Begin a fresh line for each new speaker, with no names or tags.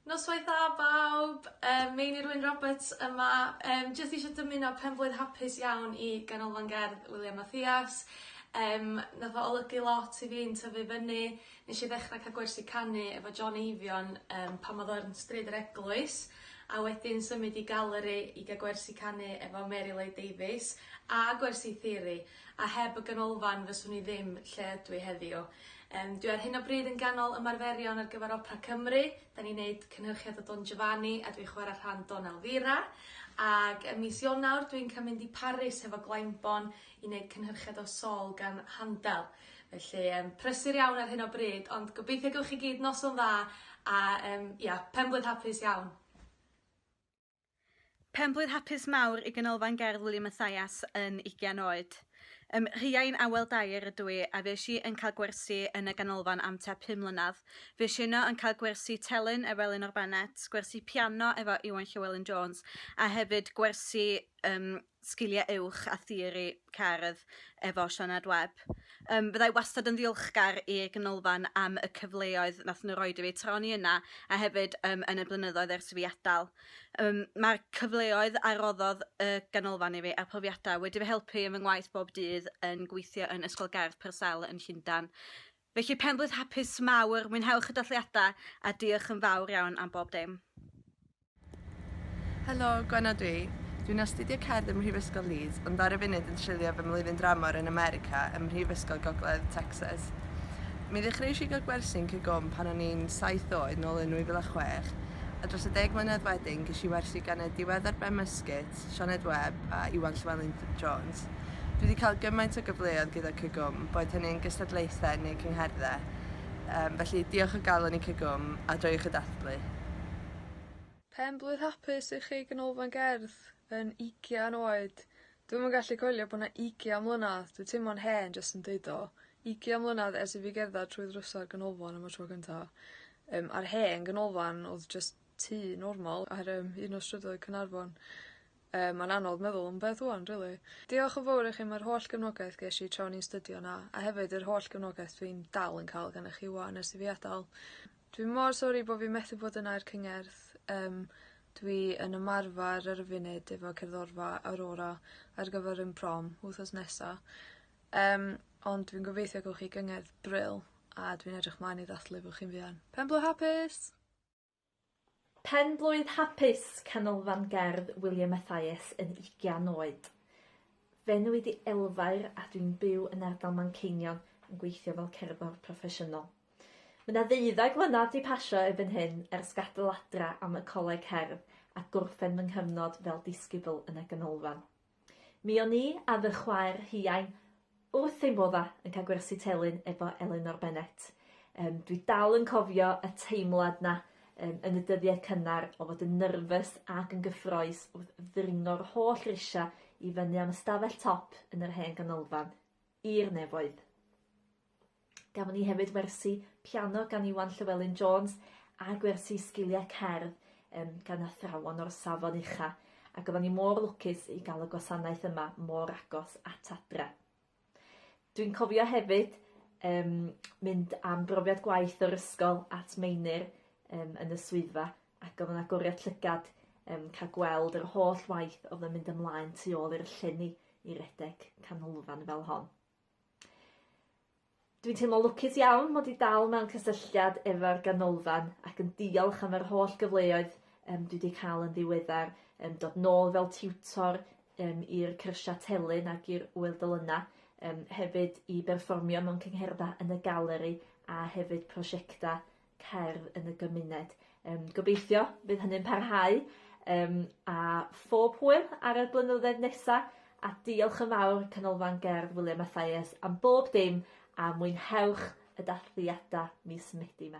Noswaith dda bawb, yym Meinir Wyn Roberts yma yym jyst eisiau dymuno penblwydd hapus iawn i Ganolfan Gerdd William Mathias. Yym nath o olygu lot i fi'n tyfu fyny. Nesh i ddechra ca'l gwersi canu efo John Eifion yym pan odd o yn Stryd yr Eglwys a wedyn symud i Galeri i ga'l gwersi canu efo Mary Lloyd Davies a gwersi theori a heb y ganolfan fyswn i ddim lle ydw i heddiw. Yym dwi ar hyn o bryd yn ganol ymarferion ar gyfer Opera Cymru. 'Dan ni'n neud cynhyrchiad o Don Giovanni a dwi'n chwarae rhan Don Elvira ag ym mis Ionawr dwi'n ca'l mynd i Paris hefo Glyndebourne i neud cynhyrchiad o Saul gan Handel. Felly yym prysur iawn ar hyn o bryd ond gobeithio gewch chi gyd noson dda a yym ia penblwydd hapus iawn.
Penblwydd hapus mawr i Ganolfan Gerdd William Mathias yn ugian oed. Ym Rhiain Awel Dyer ydw i a fues i yn cael gwersi yn y ganolfan am tua phum mlynedd. Fues i yno yn cael gwersi telyn efo Elinor Bennett, gwersi piano efo Iwan Llewelyn Jones a hefyd gwersi yym sgiliau uwch a theori cerdd efo Sioned Webb. Yym fydda i wastad yn ddiolchgar i'r ganolfan am y cyfleoedd nath nhw roid i fi tra o'n i yna a hefyd yym yn y blynyddoedd ers i fi adael. Yym mae'r cyfleoedd a roddodd y ganolfan i fi a'r profiadau wedi fy helpu yn fy ngwaith bob dydd yn gweithio yn Ysgol Gerdd Purcell yn Llundain. Felly penblwydd hapus mawr, mwynhewch y dathliadau a diolch yn fawr iawn am bob dim.
Helo, Gwenno dw i. Dwi'n astudio cerdd ym Mhrifysgol Leeds, ond ar y funud yn treulio fy mlwyddyn dramor yn America ym Mhrifysgol Gogledd Texas. Mi ddechreuais i gael gwersi yn Cygwm pan o'n i'n saith oed nôl yn 2006, a dros y deg mlynedd wedyn ges i wersi gan y diweddar Ben Musket, Sioned Webb a Iwan Llewelyn Jones. Dwi wedi cael gymaint o gyfleoedd gyda Cygwm, boed hynny'n gystadlaethau neu cyngherddau. Um, felly diolch o galon i Cygwm a joiwch y dathlu.
Pen-blwydd hapus i chi Ganolfan Gerdd yn ugian oed. Dwi'm yn gallu coelio bo' 'na ugian mlynadd, dwi teimlo'n hen jyst yn deud o. Ugian mlynadd ers i fi gerddad trwy ddrysa'r ganolfan am y tro cynta. Yym a'r hen ganolfan odd jyst tŷ normal ar yym un o strydoedd Caernarfon. Yy ma'n anodd meddwl am beth ŵan rili. Diolch yn fowr i chi am yr holl gefnogaeth gesh i tra o'n i'n stydio 'na a hefyd yr holl gefnogaeth dwi'n dal yn ca'l gennych chi ŵan ers i fi adal. Dwi mor sori bo' fi methu bod yna i'r cyngerdd yym dwi yn ymarfer ar y funud efo cerddorfa Aurora ar gyfer 'yn prom wthnos nesa. Yym ond dwi'n gobeithio gewch chi gyngerdd brill a dwi'n edrych mlaen i ddathlu efo chi'n fuan. Penblwydd hapus!
Pen-blwydd hapus Canolfan Gerdd William Mathias yn ugian oed. Fy enw i 'di Elfair a dwi'n byw yn ardal Manceinion yn gweithio fel cerddor proffesiynol. Mae 'na ddeuddeg mlynedd 'di pasio erbyn hyn ers gadael adra am y Coleg Cerdd a gorffen fy nghyfnod fel disgybl yn y ganolfan. Mi o'n i a fy chwaer Rhiain wrth ein bodda yn cael gwersi telyn efo Elinor Bennett. Yym dwi dal yn cofio y teimlad 'na yym yn y dyddiau cynnar o fod yn nyrfys ac yn gyffrous wrth ddringo'r holl risia i fyny am y stafell top yn yr hen ganolfan. I'r nefoedd. Gafon ni hefyd wersi piano gan Iwan Llewelyn Jones a gwersi sgiliau cerdd um, gan athrawon o'r safon ucha ac oedden ni mor lwcus i gael y gwasanaeth yma mor agos at adre. Dwi'n cofio hefyd um, mynd am brofiad gwaith o'r ysgol at Meinir um, yn y swyddfa ac oedd yn agoriad llygad um, cael gweld yr holl waith oedd yn mynd ymlaen tu ôl i'r llenni i redeg canolfan fel hon. Dwi'n teimlo lwcus iawn mod i dal mewn cysylltiad efo'r ganolfan ac yn diolch am yr holl gyfleoedd yym dwi 'di cael yn ddiweddar, yym dod nôl fel tiwtor yym i'r cyrsia telyn ac i'r Ŵyl Delynau, yym hefyd i berfformio mewn cyngherddau yn y galeri a hefyd prosiectau cerdd yn y gymuned. Yym gobeithio fydd hynny'n parhau yym a phob hwyl ar y blynyddoedd nesa a diolch yn fawr Canolfan Gerdd William Mathias am bob dim a mwynhewch y dathliada mis Medi 'ma.